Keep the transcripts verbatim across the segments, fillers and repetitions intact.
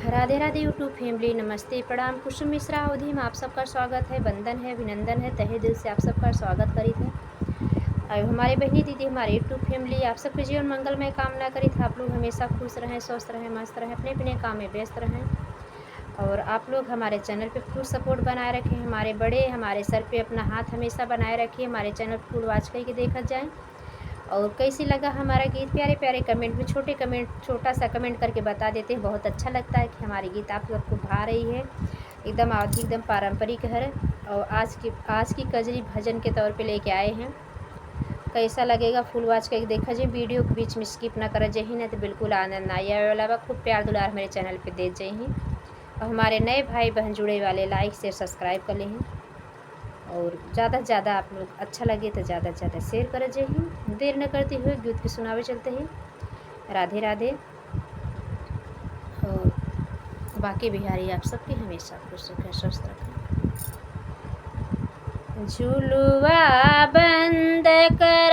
राधे राधे YouTube family, नमस्ते, प्रणाम। कुसुम मिश्रा अवधी में आप सबका स्वागत है, वंदन है, अभिनंदन है, तहे दिल से आप सबका स्वागत करीत है। और हमारे बहनी दीदी, हमारे YouTube family, आप सबके जीवन मंगलमय कामना करीत है। आप लोग हमेशा खुश रहें, स्वस्थ रहें, मस्त रहें, अपने अपने काम में व्यस्त रहें। और आप लोग हमारे channel पे full support बनाए रखें। हमारे बड़े, हमारे सर पे अपना हाथ हमेशा बनाए रखिए। हमारे channel full watch करके देखा जाए। और कैसी लगा हमारा गीत, प्यारे प्यारे comment में, छोटे comment, छोटा सा comment करके बता देते हैं। बहुत अच्छा लगता है कि हमारे गीत आप सबको भा रही है। एकदम आज एकदम पारंपरिक है। और आज की, आज की कजरी भजन के तौर पे लेके आए हैं। कैसा लगेगा full watch करके देखा जाए, video के बीच में skip ना करा जाए, नहीं तो बिल्कुल आनंद ना आए वाला बा। खूब प्यार दुलार हमारे channel पे दे जाए। और हमारे नए भाई बहन जुड़े वाले like share subscribe कर लें। और ज़्यादा से ज़्यादा आप लोग अच्छा लगे तो ज़्यादा से ज़्यादा share कर जाए। देर न करते हुए गीत के सुनावे चलते हैं। राधे राधे। और बांके बिहारी आप सबके हमेशा खुश रखें, स्वस्थ रखें। झुलुआ बंद कर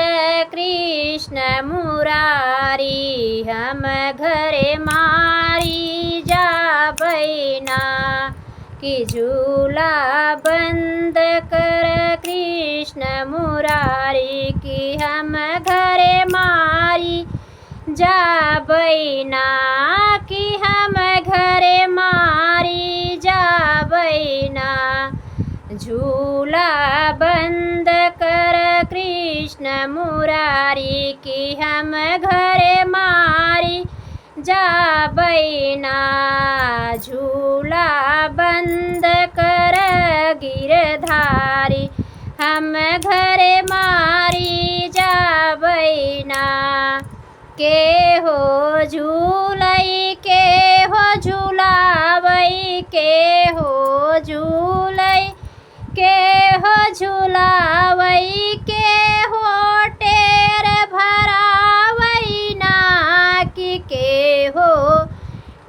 कृष्ण मुरारी, हम घरे मारी जाबै ना। कि झूला बंद कर कृष्ण मुरारी, कि हम घरे मारी जाबै ना, कि हम घरे मारी जाबै ना। झूला बंद कर कृष्ण मुरारी, कि हम घरे मारी जाबै ना। झूला बंद कर गिरधारी, हम घरे मारी जाबै ना। के हो झूलै, के हो झुलावै, के हो झूलै, के हो झुलावै, के हो टेर भरावै ना, कि के हो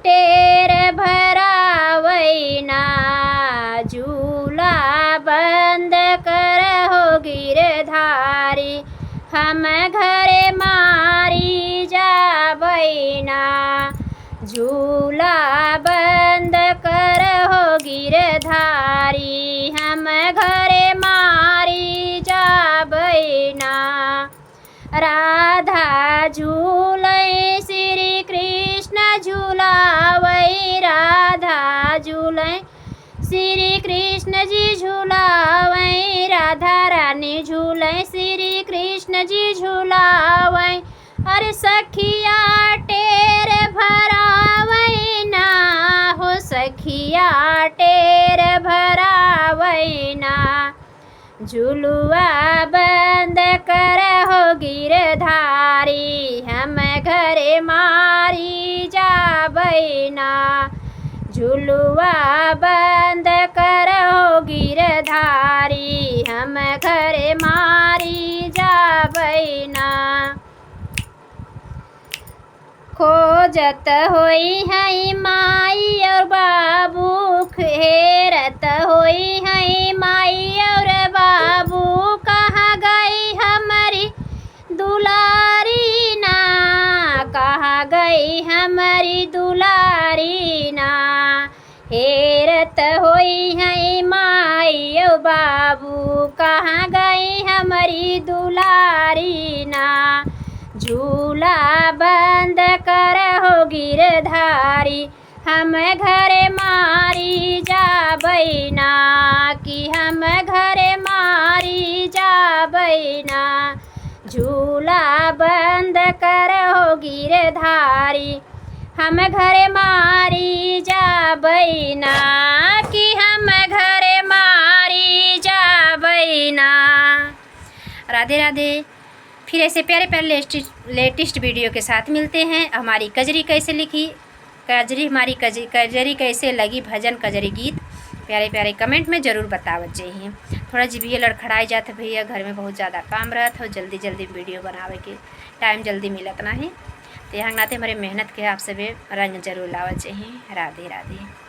टेर भरावै ना। झूला बंद कर हो गिरधारी, हम घरे मारी जाबै ना। झूला बंद कर हो गिरधारी, हम घरे मारी जाबै ना। राधा झूलै श्री कृष्ण झुलावै, राधा झूलै श्री कृष्ण जी झुलावै, राधा रानी झूलै श्री कृष्ण जी झुलावै। अरे सखिया टेर भरावै ना, हो सखिया टेर भरावै ना। झुलुआ बंद कर हो गिरधारी, हम घरे मारी जाबै ना। झुलुआ बंद कर हो गिरधारी, हम घरे मारी जाबै ना। खोजत होइहैं माई और बाबू, हेरत होइहैं माई और बाबू, कहाँ गई हमरी दुलारी ना, कहाँ गई हमरी दुलारी ना। हेरत होइहैं माई और बाबू, कहाँ गई हमरी दुलारी ना। झूला बंद कर हो गिरधारी, हम घरे मारी जाबै ना, कि हम घरे मारी जाबै ना। झूला बंद कर हो गिरधारी, हम घरे मारी जाबै ना, कि हम घरे मारी जाबै ना। राधे राधे। फिर ऐसे प्यारे प्यारे latest, latest video के साथ मिलते हैं। हमारी कजरी कैसे लिखी, कजरी हमारी कज-, कजरी कैसे लगी, भजन कजरी गीत प्यारे प्यारे comment में ज़रूर बतावत जाइए। थोड़ा जिभिया लड़खड़ाई जात है भैया, घर में बहुत ज़्यादा काम रहत हो, जल्दी जल्दी video बनावे के time जल्दी मिलत नाही। तो यहाँ नाते हमारे मेहनत के आप सभी रंग जरूर लावत जाइए। राधे राधे।